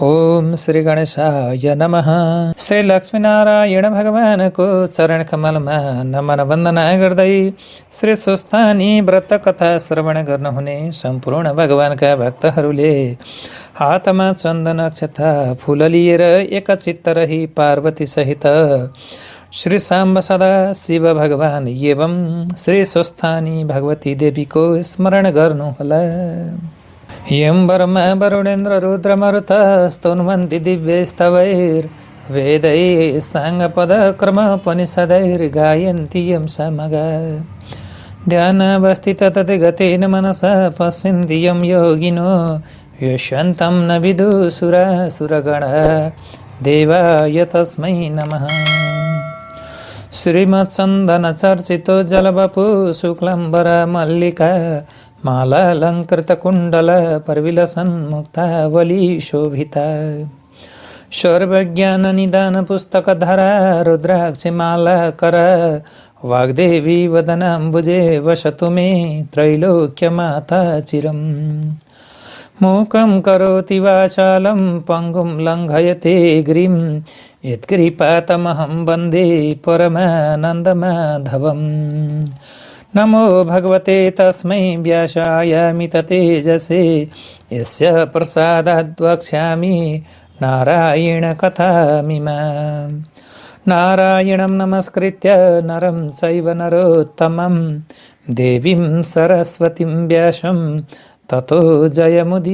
ओम श्री गणेशाय नमः। श्री लक्ष्मीनारायण भगवानको चरण कमलमा नमन वन्दना गर्दै श्री स्वस्थानी व्रत कथा श्रवण गर्नुहुने सम्पूर्ण भगवानका भक्तहरूले हातमा चन्दन अक्षता फूल लिएर एकचित्त रही पार्वती सहित श्री साम्ब सदा शिव भगवान एवं श्री स्वस्थानी भगवती देवीको स्मरण गर्नुहोला। यं ब्रह्मा वरुणेन्द्र रुद्र मरुत स्तुन्वन्ति दिव्यैस्तवैर्वेदैः साङ्गपदक्रमोपनिषदैर्गायन्ति यं सामगा ध्यानावस्थित तद्गतेन मनसा पश्यन्ति यं योगिनो यशन्तं न विदुसुरासुरगणा देवाय तस्मै नमः। श्रीमत्चन्दन चर्चितो जलवपु शुक्लाम्बरा मल्लिका मालालङ्कृत कुण्डल परविलसन्मुक्तावली शोभिता सर्वज्ञान निदान पुस्तकधरा रुद्राक्षि मालाकर वाग्देवी वदनाम्बुजे वसतु मे त्रैलोक्यमाता चिरम्। मूकं करोति वाचालं पङ्गुं लङ्घयते गिरिं यत्कृपातमहं वन्दे परमानन्दमाधवम्। नमो भगवते तस्मै व्यासाय मिततेजसे यस्य प्रसादाद् वक्ष्यामि नारायण कथामिमाम्। नारायणं नमस्कृत्य नरं चैव नरोत्तमं देवीं सरस्वतीं व्यासं ततो जयमुदीरयेत्।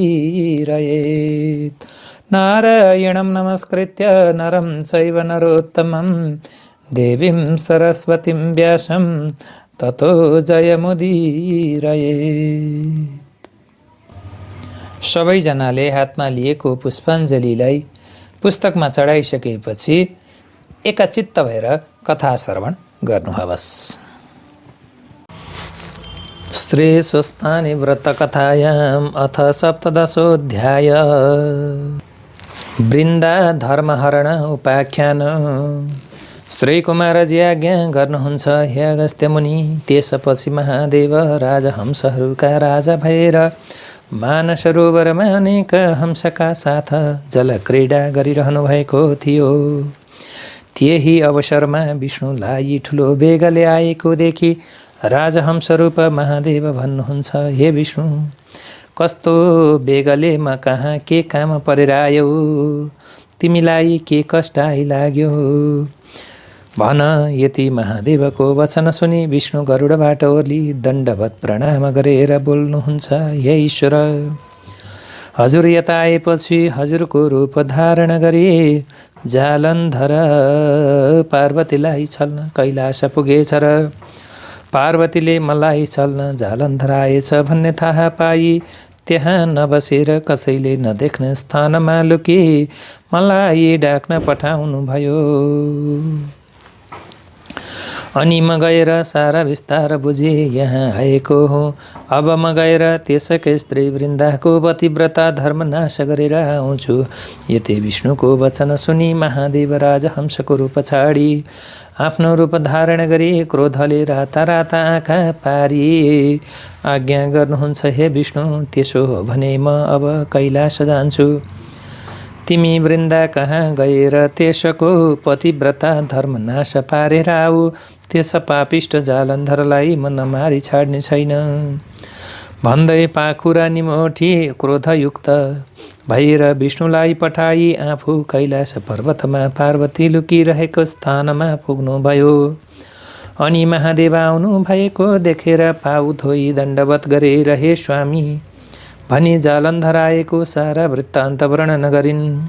नारायणं नमस्कृत्य नरं चैव नरोत्तमं देवीं सरस्वतीं व्यासं ततो जयमुदीरयेत्। सबैजनाले हातमा लिएको पुष्पाञ्जलीलाई पुस्तकमा चढाइसकेपछि एकचित्त भएर कथा श्रवण गर्नुहोस्। श्री स्वस्थानी व्रत कथायाम् अथ सप्तदशोऽध्याय वृन्दा धर्महरण उपाख्यान। श्री कुमारजी आज्ञा गर्नुहुन्छ हे अगस्त्य मुनि। त्यसपछि महादेव राजहंसहरूका राजा भएर मानस सरोवरमा अनेक हंसका साथ जलक्रीडा गरिरहनु भएको थियो। त्यही अवसरमा विष्णुलाई ठुलो बेगले आएको देखि राजहंसरूप महादेव भन्नुहुन्छ, हे विष्णु, कस्तो बेगले म कहाँ के काम परेर आयौ? तिमीलाई के कष्ट आइलाग्यो? भन। यति महादेवको वचन सुनि विष्णु गरुडबाट ओर्ली दण्डवत प्रणाम गरेर बोल्नुहुन्छ, हे ईश्वर, हजुर यता आएपछि हजुरको रूप धारण गरी जालन्धर पार्वतीलाई छल्न कैलाश पुगेछ र पार्वतीले मलाई छल्न जालन्धर आएछ भन्ने थाहा पाई त्यहाँ नबसेर कसैले नदेख्ने स्थानमा लुकी मलाई डाक्न पठाउनु भयो। अनि म गएर सारा विस्तार बुझे यहाँ आएको हो। अब म गएर त्यसकै स्त्री वृन्दाको पतिव्रता धर्म नाश गरेर आउँछु। यति विष्णुको वचन सुनि महादेव राजहंसको रूप छाडी आफ्नो रूप धारण गरी क्रोधले राता राता आँखा पारी आज्ञा गर्नुहुन्छ, हे विष्णु, त्यसो हो भने म अब कैलाश जान्छु। तिमी वृन्दा कहाँ गएर त्यसको पतिव्रता धर्म नाश पारेर आऊ। त्यस पापिष्ट जालन्धरलाई म नमारी छाड्ने छैन। भन्दै पाखुरा निमोठी क्रोधयुक्त भएर विष्णुलाई पठाई आफू कैलाश पर्वतमा पार्वती लुकिरहेको स्थानमा पुग्नुभयो। अनि महादेव आउनु भएको देखेर पाउ धोई दण्डवत गरेर, हे स्वामी भनी जालन्धर आएको सारा वृत्तान्त वर्णन गरिन्।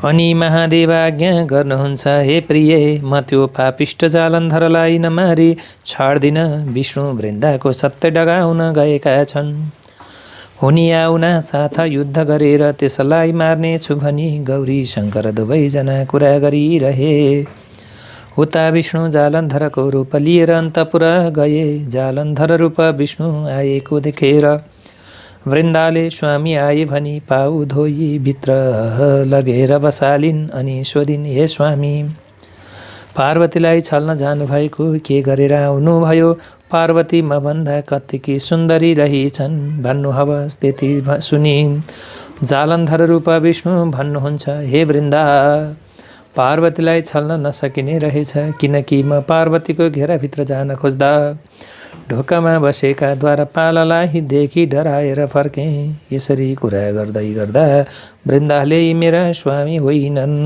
अनि महादेव आज्ञा गर्नुहुन्छ, हे प्रिय, म त्यो पापिष्ट जालन्धरलाई नमारी छाड्दिन। विष्णु वृन्दाको सत्य डगाउन गएका छन्। हुनी आउना साथ युद्ध गरेर त्यसलाई मार्नेछु भनी गौरी शङ्कर दुवैजना कुरा गरिरहे। उता विष्णु जालन्धरको रूप लिएर अन्तपुर गए। जालन्धर रूप विष्णु आएको देखेर वृन्दाले स्वामी आए भनी पाउ धोई भित्र लगेर बसालिन्। अनि सोधिन्, हे स्वामी, पार्वतीलाई छल्न जानुभएको के गरेर आउनुभयो? पार्वती मभन्दा कत्तिकी सुन्दरी रहिछन् भन्नु हवस्। त्यति सुनि जालन्धर रूप विष्णु भन्नुहुन्छ हे वृन्दा पार्वतीलाई छल्न नसकिने रहेछ, किनकि म पार्वतीको घेराभित्र जान खोज्दा ढोकामा बसेका द्वारपाललाई देखि डराएर फर्केँ। यसरी कुरा गर्दै गर्दा वृन्दाले मेरा स्वामी होइनन्।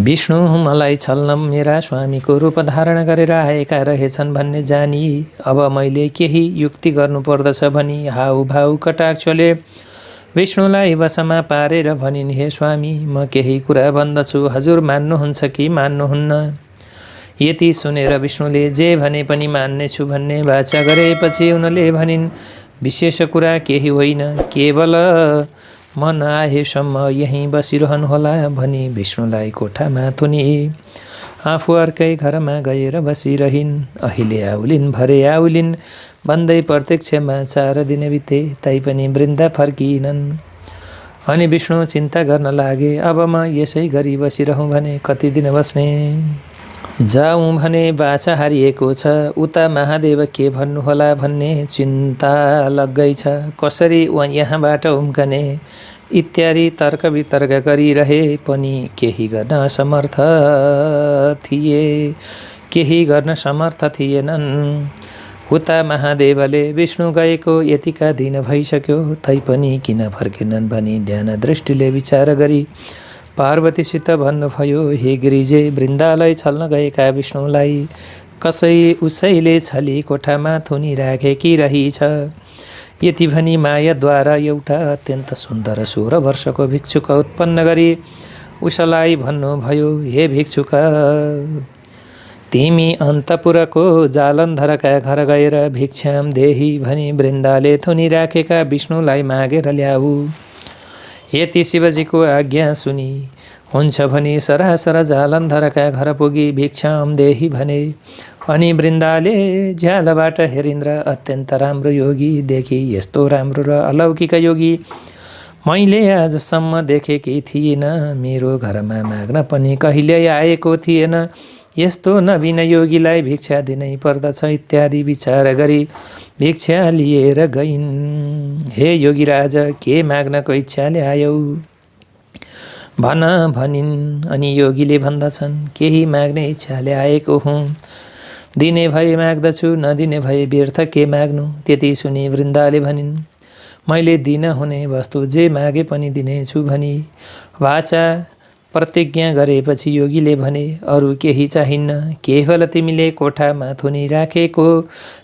विष्णु मलाई छल्न मेरा स्वामीको रूप धारण गरेर आएका रहेछन् भन्ने जानी अब मैले केही युक्ति गर्नुपर्दछ भनी हाउभाउ कटाक्षले विष्णुलाई वशमा पारेर भनिन्, हे स्वामी, म केही कुरा भन्दछु, हजुर मान्नुहुन्छ कि मान्नुहुन्न? यति सुनेर विष्णुले जे भने पनि मान्नेछु भन्ने वाचा गरेपछि उनले भनिन्, विशेष कुरा केही होइन, केवल म नआएसम्म यहीँ बसिरहनुहोला भनी विष्णुलाई कोठामा थुनी आफू अर्कै घरमा गएर बसिरहिन्। अहिले आउलिन् भरे आउलिन् भन्दै प्रत्यक्षमा 4 दिन बिते, तैपनि वृन्दा फर्किनन्। अनि विष्णु चिन्ता गर्न लागे, अब म यसै गरी बसिरहँ भने कति दिन बस्ने? जाउँ भने बाचा हारिएको छ, उता महादेव के भन्नुहोला भन्ने चिन्ता लाग्गै छ, कसरी यहाँबाट उम्कने इत्यादि तर्क वितर्क गरिरहे पनि केही गर्न समर्थ थिएनन्। उता महादेवले विष्णु गएको यतिका दिन भइसक्यो, तैपनि किन फर्केनन् भनी ध्यान दृष्टिले विचार गरी पार्वतीसित भन्नुभयो, हे गिरिजे, वृन्दालाई छल्न गएका विष्णुलाई उसैले छली कोठामा थुनिराखेकी रहेछ। यति भनी मायाद्वारा एउटा अत्यन्त सुन्दर 16 वर्षको भिक्षुक उत्पन्न गरी उसलाई भन्नुभयो, हे भिक्षुक, तिमी अन्तपुरको जालन्धरका घर गएर भिक्षाम देही भनी वृन्दाले थुनिराखेका विष्णुलाई मागेर ल्याऊ। यति शिवजीको आज्ञा सुनि हुन्छ भनी सरासर जालन्धरका घर पुगी भिक्षाम देही भने। अनि वृन्दाले झ्यालबाट हेरिन्द्र अत्यन्त राम्रो योगी देखि, यस्तो राम्रो र अलौकिक योगी मैले आजसम्म देखेकी थिइनँ, मेरो घरमा माग्न पनि कहिल्यै आएको थिएन, यस्तो नवीन योगीलाई भिक्षा दिनै पर्दछ इत्यादि विचार गरी भिक्षा लिएर गइन्। हे योगीराज, के माग्नको इच्छाले आयौ भन भनिन्। अनि योगीले भन्दछन्, केही माग्ने इच्छाले आएको हुँ, दिने भए माग्दछु, नदिने भए व्यर्थ के माग्नु। त्यति सुनि वृन्दाले भनिन्, मैले दिन हुने वस्तु जे मागे पनि दिनेछु भनी वाचा प्रतिज्ञा गरेपछि योगीले भने, अरू केही चाहिन्न, केवल तिमीले कोठामा थुनिराखेको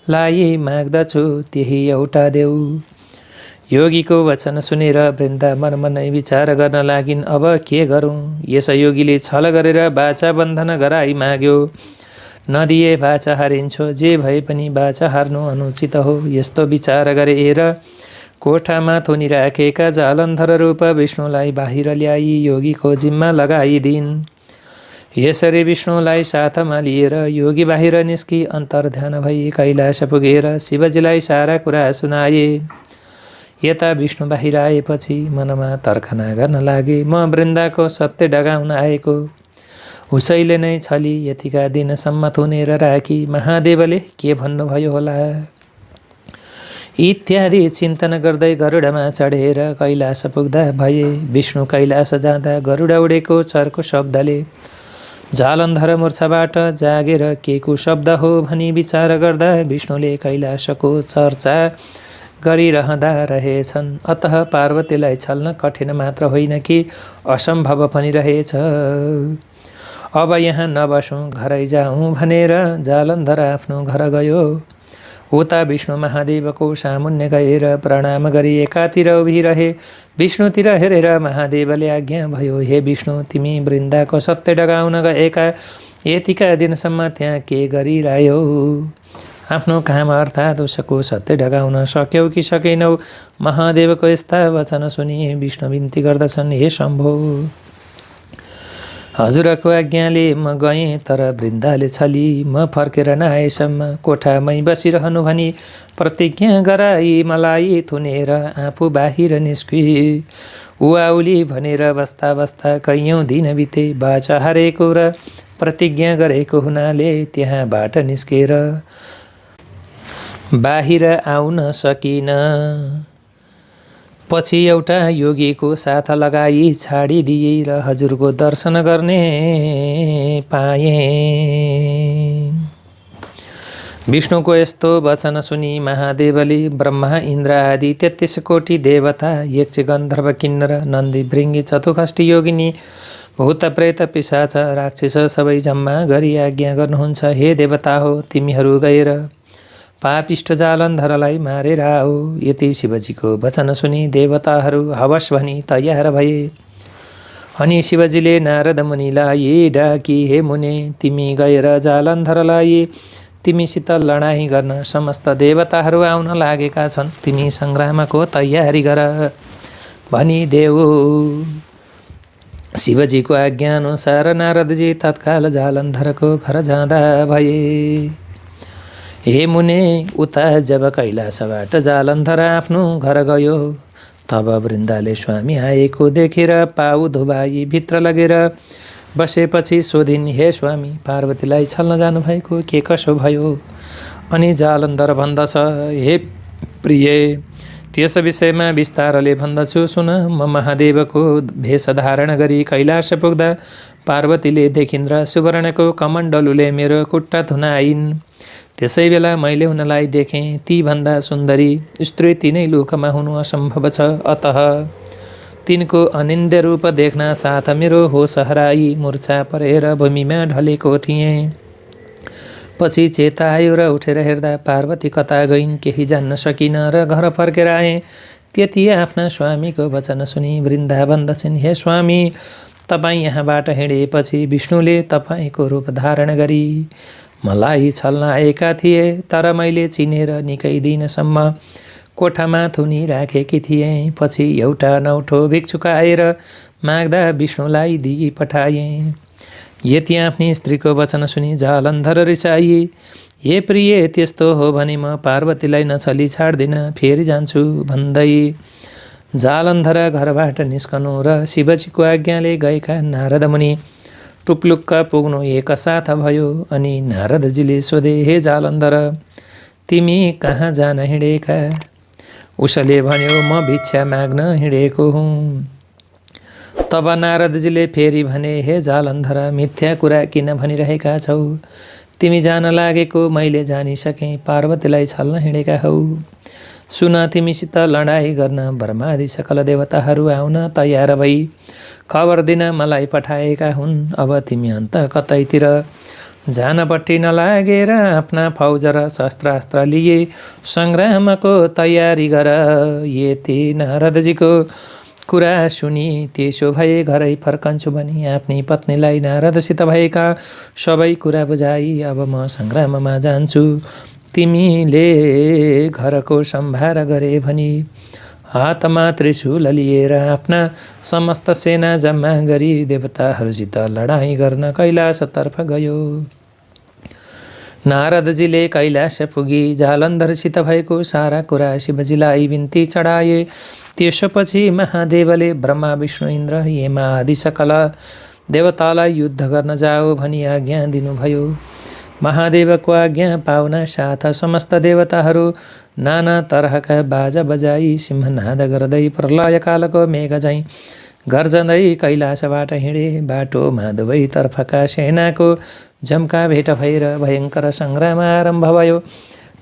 लाई माग्दछु, त्यही एउटा देऊ। योगीको वचन सुनेर वृन्दा मनमनै विचार गर्न लागिन्, अब के गरौँ? यस योगीले छल गरेर बाचा बन्धन गराई माग्यो, नदिए बाचा हारिन्छो, जे भए पनि बाचा हार्नु अनुचित हो। यस्तो विचार गरेर कोठामा थुनिराखेका जालन्धर रूप विष्णुलाई बाहिर ल्याई योगीको जिम्मा लगाइदिन्। यसरी विष्णुलाई साथमा लिएर योगी बाहिर निस्की अन्तर्ध्यान भई कैलाश पुगेर शिवजीलाई सारा कुरा सुनाए। यता विष्णु बाहिर आएपछि मनमा तर्कना गर्न लागे, म वृन्दाको सत्य डगाउन आएको, उसैले नै छली यतिका दिनसम्म थुनेर राखी, महादेवले के भन्नुभयो होला इत्यादि चिन्तन गर्दै गरुडमा चढेर कैलाश पुग्दा भए। विष्णु कैलाश जाँदा गरुड उडेको चर्को शब्दले जालन्धर मूर्छाबाट जागेर के को शब्द हो भनी विचार गर्दा विष्णुले कैलाशको चर्चा गरिरहँदा रहेछन्। अतः पार्वतीलाई छल्न कठिन मात्र होइन कि असम्भव पनि रहेछ। अब यहाँ नबसौँ, घरै जाउँ भनेर जालन्धर आफ्नो घर गयो। उता विष्णु महादेवको सामुन्ने गएर प्रणाम गरी एकातिर उभिरहे। विष्णुतिर हेरेर महादेवले आज्ञा भयो, हे विष्णु, तिमी वृन्दाको सत्य डगाउन गएका यतिका दिनसम्म त्यहाँ के गरिरह्यौ? आफ्नो काम अर्थात् उसको सत्य ढगाउन सक्यौ कि सकेनौ? महादेवको यस्ता वचन सुनि विष्णु बिन्ती गर्दछन्, हे शम्भो, हजुरको आज्ञाले म गएँ, तर वृन्दाले छली म फर्केर नआएसम्म कोठामै बसिरहनु भनी प्रतिज्ञा गराई मलाई थुनेर आफू बाहिर निस्की। उआउली भनेर बस्दा बस्दा कैयौँ दिन बिते। बाचा हारेको र प्रतिज्ञा गरेको हुनाले त्यहाँबाट निस्केर बाहिर आउन सकिन। पछि एउटा योगीको साथ लगाई छाडिदिए र हजुरको दर्शन गर्ने पाएँ। विष्णुको यस्तो वचन सुनि महादेवले ब्रह्मा इन्द्र आदि 33 कोटी देवता, यक्ष गन्धर्व किन्नर नन्दी भृङ्गी चतुष्ठी योगिनी भूत प्रेत पिशाच राक्षस सबै जम्मा गरी आज्ञा गर्नुहुन्छ, हे देवता हो, तिमीहरू गएर पापिष्ट जालन्धरलाई मारेर आओ। यति शिवजीको वचन सुनि देवताहरू हवस भनी तयार भए। अनि शिवजीले नारद मुनिलाई डाकी, हे मुने, तिमी गएर जालन्धरलाई तिमीसित लडाईँ गर्न समस्त देवताहरू आउन लागेका छन्, तिमी सङ्ग्रामको तयारी गर भनिदेऊ। शिवजीको आज्ञा अनुसार नारदजी तत्काल जालन्धरको घर जाँदा भए। हे मुने, उता जब कैलाशबाट जालन्धर आफ्नो घर गयो, तब वृन्दाले स्वामी आएको देखेर पाउ धुबाई भित्र लगेर बसेपछि सोधिन्, हे स्वामी, पार्वतीलाई छल्न जानुभएको के कसो भयो? अनि जालन्धर भन्दछ, हे प्रिय, त्यस विषयमा विस्तारले भन्दछु सुन। म महादेवको भेष धारण गरी कैलाश पुग्दा पार्वतीले देखिन् र सुवर्णको कमण्डलुले मेरो खुट्टा थुनाइन्। त्यसै बेला मैले उनलाई देखेँ। ती भन्दा सुन्दरी स्त्री तिनै लोकमा हुनु असम्भव छ, अतः तिनको अनिन्द्य रूप देख्न साथ मेरो होस हराई मूर्छा परेर भूमिमा ढलेको थिएँ। पछि चेता आयो र उठेर हेर्दा पार्वती कता गइन् केही जान्न सकिन र घर फर्केर आएँ। त्यति आफ्ना स्वामीको वचन सुनि वृन्दा भन्दछिन्, हे स्वामी, तपाईँ यहाँबाट हिँडेपछि विष्णुले तपाईँको रूप धारण गरी मलाई छल्न आएका थिए, तर मैले चिनेर निकै दिनसम्म कोठामा थुनी राखेकी थिएँ। पछि एउटा नौठो भिक्षुक आएर माग्दा विष्णुलाई दिई पठाएँ। यति आफ्नी स्त्रीको वचन सुनि जालन्धर रिसाई। हे प्रिय, त्यस्तो हो भने म पार्वतीलाई नछली छाड्दिन, फेरि जान्छु भन्दै जालन्धर घरबाट निस्कनु र शिवजीको आज्ञाले गएका नारद मुनि टुप्लुक्क पुग्नु एकसाथ भयो। अनि नारदजीले सोधे, हे जालन्धर, तिमी कहाँ जान हिँडेका? उसले भन्यो, म भिक्षा माग्न हिँडेको हुँ। तब नारदजीले फेरि भने, हे जालन्धर, मिथ्या कुरा किन भनिरहेका छौ? तिमी जान लागेको मैले जानिसकेँ, पार्वतीलाई छल्न हिँडेका हौ। सुन, तिमीसित लडाईँ गर्न ब्रह्मादि सकल देवताहरू आउन तयार भई खबर दिन मलाई पठाएका हुन्। अब तिमी अन्त कतैतिर जानपट्टि नलागेर आफ्ना फौज र शस्त्रास्त्र लिए सङ्ग्रामको तयारी गर। यति नारदजीको कुरा सुनि त्यसो भए घरै फर्कन्छु भनी आफ्नी पत्नीलाई नारदसित भएका सबै कुरा बुझाई अब म सङ्ग्राममा जान्छु, तिमीले घरको सम्भार गरे भनी हातमा त्रिशूल लिएर आफ्ना समस्त सेना जम्मा गरी देवताहरूसित लडाईँ गर्न कैलाशतर्फ गयो। नारदजीले कैलाश पुगी जालन्धरसित भएको सारा कुरा शिवजीलाई बिन्ती चढाए। त्यसपछि महादेवले ब्रह्मा विष्णु इन्द्र यमा आदि सकल देवतालाई युद्ध गर्न जाओ भनी आज्ञा दिनुभयो। महादेवको आज्ञा पाउन साथ समस्त देवताहरू नाना तरहका बाजा बजाई सिंहनाद गर्दै प्रलयकालको मेघ झैँ गर्जँदै कैलाशबाट हिँडे। बाटोमा दुवैतर्फका सेनाको जम्का भेट भएर भयङ्कर सङ्ग्राम आरम्भ भयो।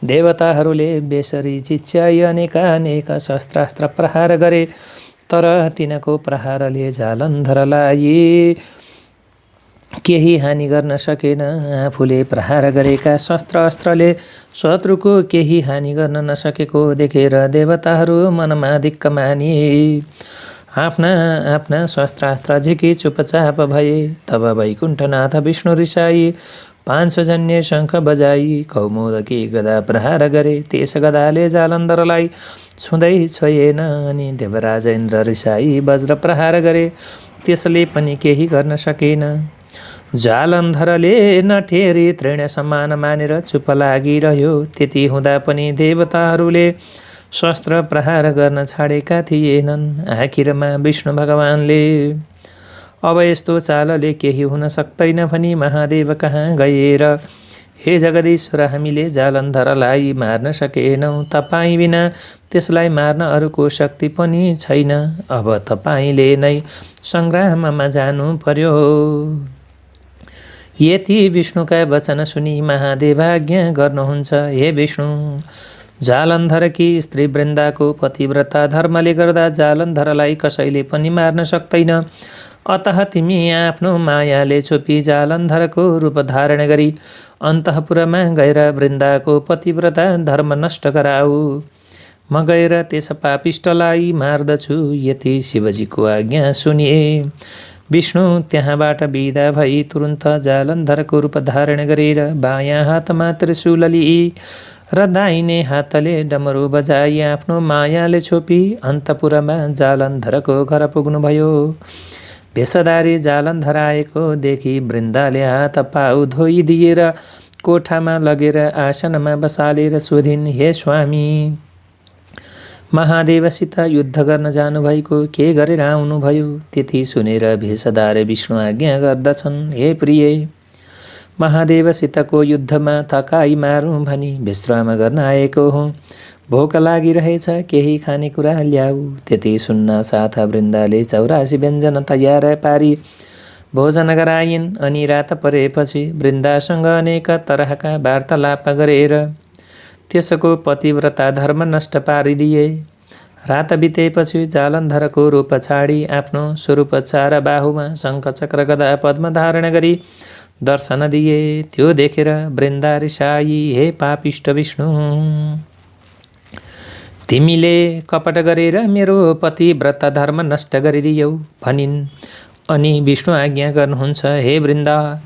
देवताहरूले बेसरी चिच्याई अनेकानेक शस्त्रास्त्र प्रहार गरे, तर तिनको प्रहारले जालन्धरलाई केही हानि गर्न सकेन। आफूले प्रहार गरेका शस्त्र अस्त्रले शत्रुको केही हानि गर्न नसकेको देखेर देवताहरू मनमा दिक्क मानिए। आफ्ना आफ्ना शस्त्रास्त्र झिकी चुपचाप भए। तब वैकुण्ठनाथ विष्णु रिसाई 500 जन्य शङ्ख बजाई कौमोदकी गदा प्रहार गरे। त्यस गदाले जालन्धरलाई छुँदै छोएन। अनि देवराज इन्द्र रिसाई वज्र प्रहार गरे, त्यसले पनि केही गर्न सकेन। जालन्धरले नठेरी तृण समान मानेर चुप लागिरह्यो। त्यति हुँदा पनि देवताहरूले शस्त्र प्रहार गर्न छाडेका थिएनन्। आखिरमा विष्णु भगवानले अब यस्तो चालले केही हुन सक्दैन भनी महादेव कहाँ गएर, हे जगदीश्वर, हामीले जालन्धरलाई मार्न सकेनौँ। तपाईँ बिना त्यसलाई मार्न अरूको शक्ति पनि छैन। अब तपाईँले नै सङ्ग्राममा जानु पर्यो। यति विष्णुका वचन सुनि महादेव आज्ञा गर्नुहुन्छ। हे विष्णु, जालन्धरकी स्त्री वृन्दाको पतिव्रता धर्मले गर्दा जालन्धरलाई कसैले पनि मार्न सक्दैन। अतः तिमी आफ्नो मायाले छोपी जालन्धरको रूप धारण गरी अन्तःपुरमा गएर वृन्दाको पतिव्रता धर्म नष्ट गराऊ। म गएर त्यस पापिष्टलाई मार्दछु। यति शिवजीको आज्ञा सुनिए विष्णु त्यहाँबाट बिदा भई तुरुन्त जालन्धरको रूप धारण गरेर बायाँ हातमा त्रिशूल लिई र दाहिने हातले डमरू बजाई आफ्नो मायाले छोपी अन्तपुरमा जालन्धरको घर पुग्नुभयो। भेषधारी जालन्धर आएको देखि वृन्दाले हात पाउ धोइदिएर कोठामा लगेर आसनमा बसालेर सोधिन्, हे स्वामी, महादेवसित युद्ध गर्न जानुभएको, के गरेर आउनुभयो? त्यति सुनेर भेषधार विष्णु आज्ञा गर्दछन्, हे प्रिय, महादेवसितको युद्धमा थकाइ मारौँ भनी विश्राम गर्न आएको हुँ। भोक लागिरहेछ, केही खानेकुरा ल्याऊ। त्यति सुन्न साथ वृन्दाले 84 व्यञ्जन तयार पारी भोजन गराइन्। अनि रात परेपछि वृन्दासँग अनेक तरहका वार्तालाप गरेर त्यसको पतिव्रता धर्म नष्ट पारिदिए। रात बितेपछि जालन्धरको रूप छाडी आफ्नो स्वरूप चार बाहुमा शङ्ख चक्र गदा पद्म धारण गरी दर्शन दिए। त्यो देखेर वृन्दा रिसाई, हे पापिष्ट विष्णु, तिमीले कपट गरेर मेरो पतिव्रता धर्म नष्ट गरिदियौ भनिन्। अनि विष्णु आज्ञा गर्नुहुन्छ, हे वृन्दा,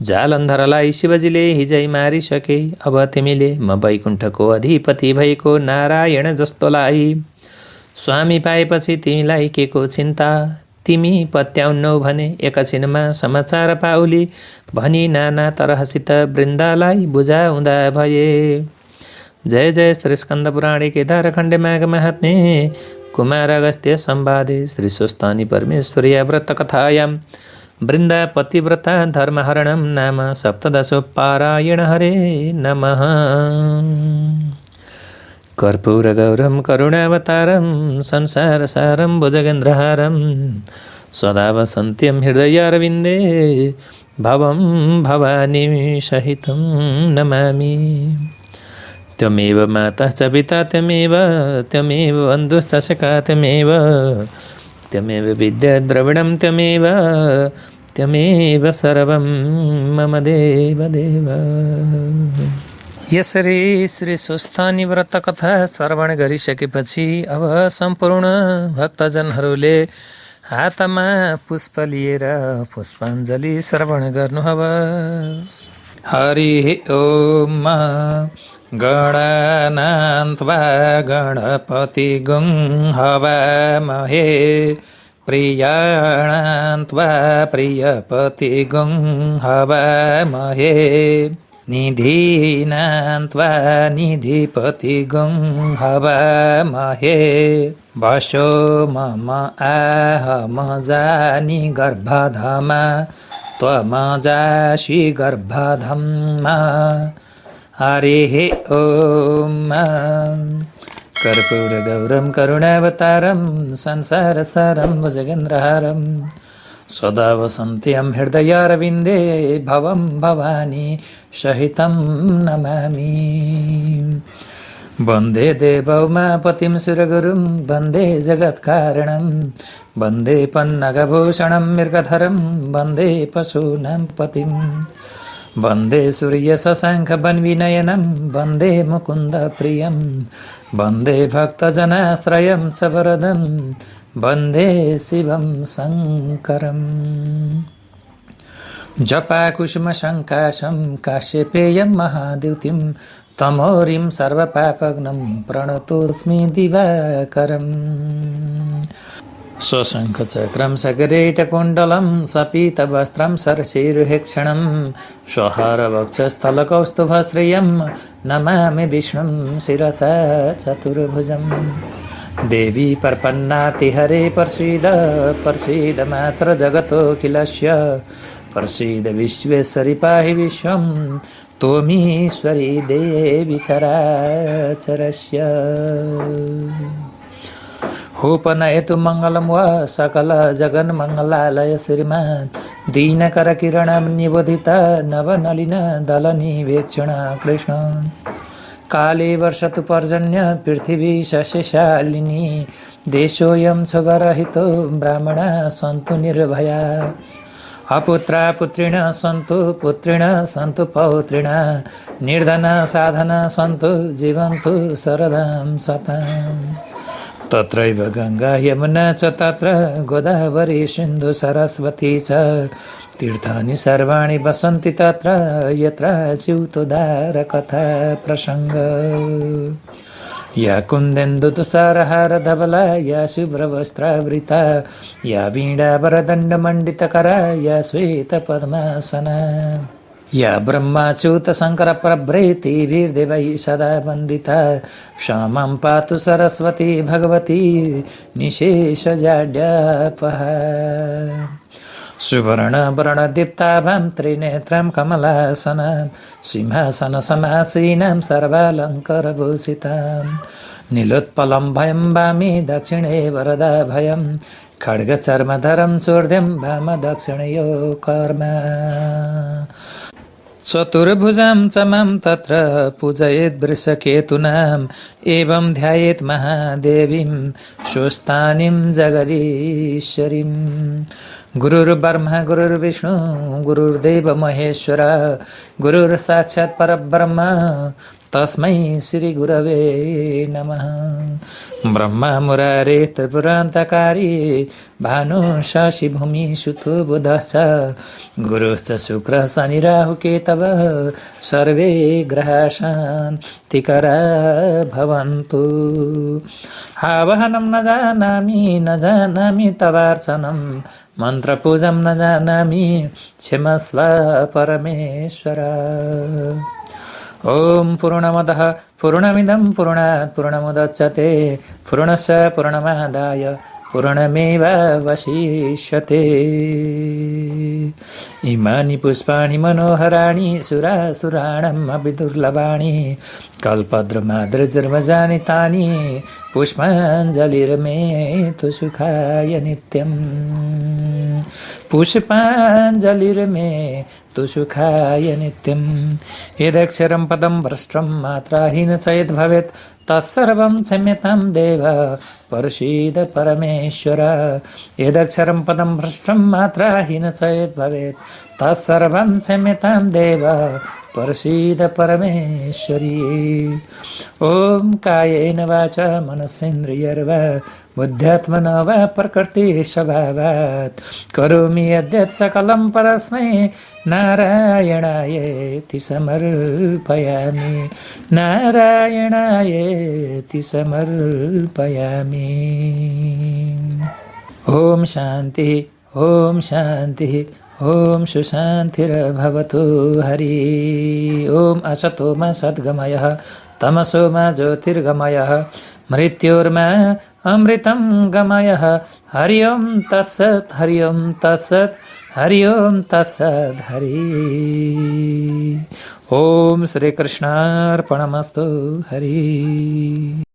जालन्धरलाई शिवजीले हिजै मारिसके। अब तिमीले म वैकुण्ठको अधिपति भएको नारायण जस्तोलाई स्वामी पाएपछि तिमीलाई के को चिन्ता? तिमी पत्याउन्नौ भने एकछिनमा समाचार पाउली भनी नाना तरहसित वृन्दालाई बुझाउँदा भए। जय जय श्री स्कन्द पुराणे केदारखण्डे माघ महात्म्ये कुमार अगस्त्य संवादे श्री सुस्तानी परमेश्वर्या व्रत कथायां वृन्दा पतिव्रता धर्महरणं नाम सप्तदशोपारायण। हरे नमः। कर्पूरगौरं करुणावतारं संसारसारं भुजगेन्द्रहारं सदा वसन्त्यं हृदयारविन्दे भवं भवानी सहितं नमामि। त्वमेव माता च पिता त्वमेव बन्धुश्च सखा त्वमेव विद्या द्रविणं त्वमेव सर्वं मम देव देव। यसरी श्री सुस्तानी व्रत कथा श्रवण गरिसकेपछि अब सम्पूर्ण भक्तजनहरूले हातमा पुष्प लिएर पुष्पाञ्जली श्रवण गर्नुहोस्। हरि ओम। गणानान्त्वा गणपतिगुं हवामहे प्रियाणान्त्वा प्रियपतिगुं हवामहे निधीनान्त्वा निधिपतिगुं हवामहे वशो मम आहमजानि गर्भधमा त्वमजासि गर्भधम्मा। हरिः ओम। कर्पूरगौरं करुणावतारं संसारसारं भुजगेन्द्रहारं सदा वसन्त्यं हृदयारविन्दे भवं भवानी सहितं नमामि। वन्दे देवौमापतिं सुरगुरुं वन्दे जगत्कारणं वन्दे पन्नगभूषणं मृगधरं वन्दे पशूनां पतिं वन्दे सूर्यशशाङ्खवन्विनयनं वन्दे मुकुन्दप्रियं वन्दे भक्तजनाश्रयं च वरदं वन्दे शिवं शङ्करम्। जपाकुसुमसङ्काशं काश्यपेयं महाद्युतिं तमोरिं सर्वपापघ्नं प्रणतोऽस्मि दिवाकरम्। स्वशङ्खचक्रं सगरेटकुण्डलं सपीतवस्त्रं सरसीरुहेक्षणं स्वहारवक्षस्थलकौस्तुभश्रियं नमामि विष्णुं शिरसा चतुर्भुजं। देवी प्रपन्नातिहरे प्रसीद मात्र जगतोऽखिलस्य प्रसीद विश्वेश्वरि पाहि विश्वं त्वमीश्वरी देवी चराचरस्य होपनयतु मङ्गलं वा सकल जगन्मङ्गलालय श्रीमान् दीनकरकिरणं निबोधिता नवनलिन दलनिवेक्षण कृष्ण काले वर्षतु पर्जन्य पृथिवी शस्यशालिनी देशोऽयं क्षोभरहितो ब्राह्मणा सन्तु निर्भया अपुत्रा पुत्रिण सन्तु पुत्रिण सन्तु पौत्रिण निर्धना साधना सन्तु जीवन्तु शरदां सताम् तत्रैव गङ्गा यमुना च तत्र गोदावरी सिन्धु सरस्वती च तीर्थानि सर्वाणि वसन्ति तत्र यत्र च्युतोद्धार कथा प्रसङ्ग या कुन्देन्दु तुषारहार धवला या शुभ्रवस्त्रावृता या वीणावरदण्डमण्डितकरा या श्वेतपद्मासना या ब्रह्माच्युत शङ्कर प्रभृतिभिर्देवैः सदा वन्दिता सा मां पातु सरस्वती भगवती निशेषजाड्यापहा सुवर्णवर्णदीप्ताभां त्रिनेत्रां कमलासनां सिंहासनसमासीनां सर्वालङ्कारभूषितां नीलोत्पलं भयं वामी दक्षिणे वरदा भयं खड्गचर्मधरं चूर्ध्यं वामदक्षिणयो कर्म चतुर्भुजां च मां तत्र पूजयेत् वृषकेतूनाम् एवं ध्यायेत् महादेवीं स्वस्थानीं जगदीश्वरीं गुरुर्ब्रह्मा गुरुर्विष्णु गुरुर्देव महेश्वर गुरुर्साक्षात् परब्रह्म तस्मै श्री गुरवे नमः ब्रह्मा मुरारे त्रिपुरान्तकारी भानु शशि भूमि सुतो बुधश्च गुरुश्च शुक्रः शनि राहु केतवः सर्वे ग्रहाः शान्तिकरा भवन्तु आवाहनं न जानामि तवार्चनं मन्त्रपूजं न जानामि क्षमस्व परमेश्वर ॐ पूर्णमदः पूर्णमिदं पूर्णात् पूर्णमुदच्यते पूर्णस्य पूर्णमादाय पूर्णमेवावशिष्यते इमानि पुष्पाणि मनोहराणि सुरासुराणाम् अभिदुर्लभाणि कल्पद्रुमाद्रजन्मजानि तानि पुष्पाञ्जलिर्मे तु सुखाय नित्यम् पुष्पाञ्जलिर्मे तु सुखाय नित्यं यदक्षरं पदं भ्रष्टं मात्राहीन च यद्भवेत् तत्सर्वं क्षम्यतां देव परसीद परमेश्वर यदक्षरं पदं भ्रष्टं मात्राहीन च यद्भवेत् तत्सर्वं क्षम्यतां देव परसीद परमेश्वरी ॐ कायेन वाचा मनसेन्द्रियर्वा बुद्ध्यात्मना वा प्रकृतिस्वभावात् करोमि यद्यत् सकलं परस्मै नारायणायेति समर्पयामि नारायणायेति समर्पयामि ॐ शान्तिः ॐ शान्तिः ॐ सुशान्तिर्भवतु हरि ॐ असतो मा सद्गमयः तमसो मा ज्योतिर्गमयः मृत्योर्मा अमृतं गमयः हरि ओं तत्सत् हरि ओं तत्सत् हरि ओं तत्सत् हरि ॐ श्रीकृष्णार्पणमस्तु हरि